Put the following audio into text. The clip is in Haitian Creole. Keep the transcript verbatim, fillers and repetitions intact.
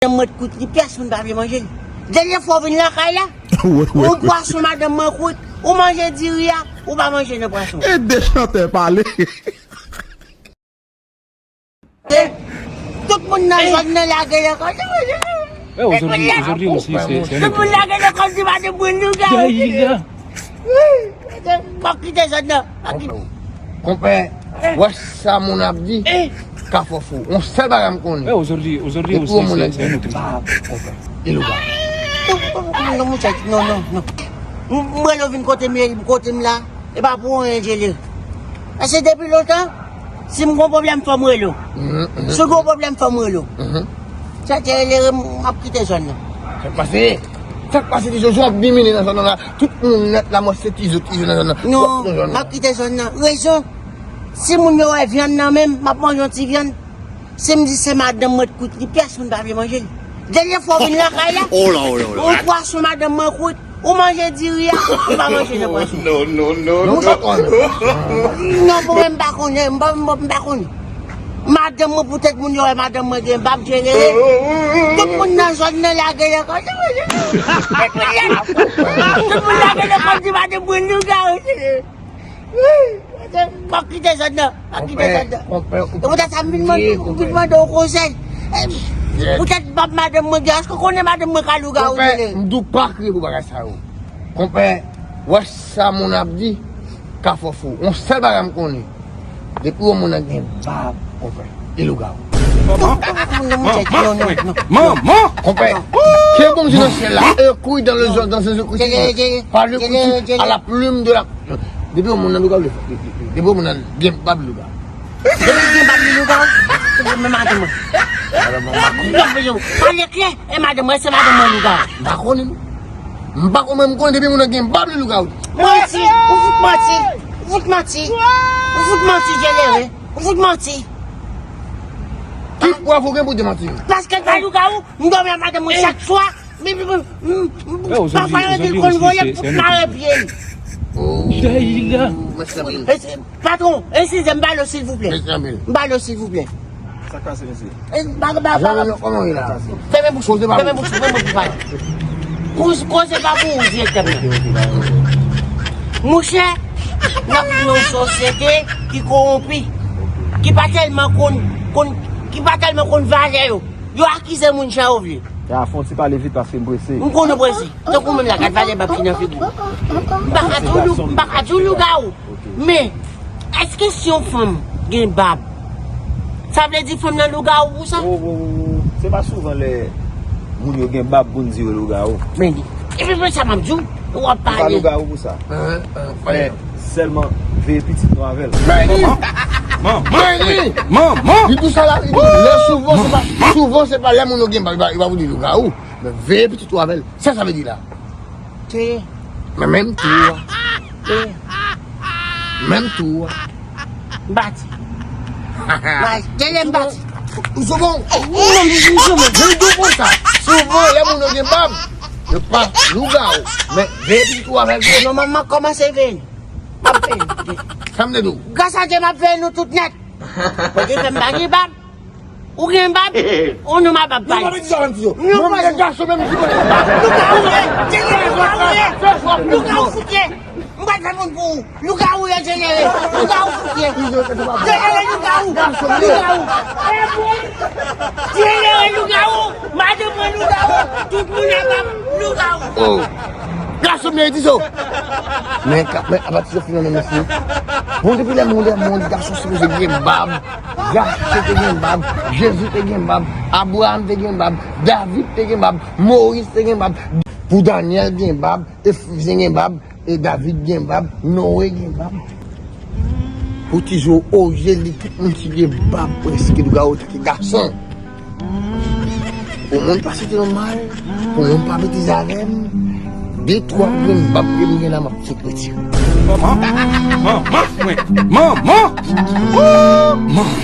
Mwen kwit li, pèsonn pa vle manje l. Dènye fwa w vin lakay la, yon pwason madanm mwen kwit, ou manje diri a, ou pa manje nan pwason. E de chantè pale. Tout moun nan zòn nan lage nan kò. Eh, aujourd'hui, aujourd'hui aussi, c'est, c'est un... Tout moun lage nan kò, di pa de bwen lougawou. Dayila. Wi, pa kite zòn nan. Pa kite. Konpè, wè sa moun ap di, ka fò fou. Yon sèl bagay m konnen. Eh, aujourd'hui, aujourd'hui aussi, c'est, c'est un autre. Li lougawou. Non, non, non, non, non. M, m rele w vin kote m ye, kote m la. E pa pou anyen, Djele. Paske depi lontan, si m gon pwoblèm, fò m rele w. Si w gon pwoblèm, fò m rele w. Sa te rele m ap kite zòn nan. Sa k pase? Sa k pase, ti Jojo ap domine nan zòn nan la? Tout moun nèt la, mwen se Tizo, Tizo nan zòn nan. Non, m ap kite zòn nan. Rezon, si moun yo wè vyann nan menm, m ap manje yon ti vyann. Si m di se madanm mwen t kwit li, pèsonn pa vle manje l. Dènye fwa w vin lakay la, yon pwason madanm mwen kwit, ou manje diri a, ou pa manje nan pwason. Non, non, non, non. Non, mwen menm m pa konnen, m pa, m pa, m pa konnen. Madanm mwen, poutèt moun yo wè madanm mwen gen bab, Djele. Tout moun nan zòn nan lage nan kò. Tout moun lage nan kò, di madanm mwen lougawou, Djele. Pa kite zòn nan, pa kite zòn nan. Konpè, konpè, ou... E poutèt sa m vin mande, vin mande w konsèy. Eh, poutèt bab madanm mwen gen, èske w konnen madanm mwen ka lougawou, Djele? Konpè, m di w pa kriye pou bagay sa yo. Konpè, wè sa moun ap di, ka fò fou. Yon sèl bagay m konnen. Depi yon moun nan gen bab, konpè, li lougawou. Manman, manman, manman. Konpè, ke Bondye nan syèl la, e kouri dans le, dans Jésus-Christ, par le couteau à la plume de la... Depi yon moun nan lougawou, depi yon moun nan gen bab lougawou. Depi gen bab li lougawou, se pou men madanm mwen. Pale klè, e madanm mwen, se madanm mwen lougawou. M pa konnen non. M pa konnen, m konnen depi moun nan gen bab li lougawou. Manti, ou fout manti, ou fout manti, ou fout manti, Djele, wi. Ou fout manti. Ki prèv ou gen pou demanti m? Paske l pa lougawou, m dòmi ak madanm mwen chak swa. M, m, m, m, pafwa yo di l konn voye pou mare pye l. Dayila. Patwon, eskize m, m pale w silvouplè. M pale w silvouplè. Sa k pase, mesye? E, ba, ba, ba, ba. Kòman w ye la? Fèmen bouch ou, fèmen bouch ou, fèmen bouch ou, pale. Koz, koze pa pou ou direktèman. Monchè, n ap viv nan yon sosyete ki kowonpi, ki pa tèlman konn, konn, ki pa tèlman konn valè yo. Yo akize moun jan yo vle. Ya, fè yon ti pale vit paske m prese. M konnen w prese. Tankou menm la, gad valè bab ki nan figi m. M pa ka di w lou-, m pa ka di w lougawou. Men, èske si yon fanm gen bab, sa vle di fanm nan lougawou pou sa? Oh, oh, oh, oh. Se pa souvan lè moun yo gen bab pou n di yo lougawou. Men li. Epi men sa m ap di w, w ap pale. Ou pa lougawou pou sa. Men sèlman veye pitit nou avè l. Manman! Manman! Manman! Li di sa la, li di, lè souvan se pa, souvan se pa lè moun yo gen bab, yo pa pou di lougawou. Men veye pitit ou avè l. Sa sa vle di la? Teye. Men menm tou a. Teye. Menm tou a. M bati. Bati. Teye m bati. Ou souvan, ou menm, ou souvan, jan w di w konsa. Souvan, lè moun yo gen bab, yo pa lougawou. Men veye pitit ou avè l. Non, manman kòmanse veye. M ap veye. Sa m te di w? Gras a Dye, m ap veye nou tout nèt. Bondye fè m pa gen bab. Ou gen bab? Ou nou ma bab pale. Nou pa met di sa nan ti yo. Mwen, mwen, gason menm ki konnen. Lougawou ye. Lougawou ye. Lougawou fout ye. M pa t fè moun pou ou. Lougawou ye, Djenere. Lougawou fout ye. Djenere lougawou. Lougawou. Djenere lougawou. Madanm mwen lougawou. Tout moun la bab lougawou. Oh. Gason m ye, di so. Men, ka, men, apati se fini, mesye. Bon, depi lè moun, lè moun, gason sipoze gen bab. Zache te gen bab, Jezi te gen bab, Abraram te gen bab, David te gen bab, Moyiz te gen bab, pou Danyèl gen bab, Efizyen gen bab, e David gen bab, Noe gen bab. Pou ti zo oje li, tout moun ki gen bab prèske lougawou tanke gason. Pou moun pa site non mal, pou moun pa betize avè m, de twa grenn bab ke m gen la, m ap fèk retire. Manman, manman mwen, manman, manman.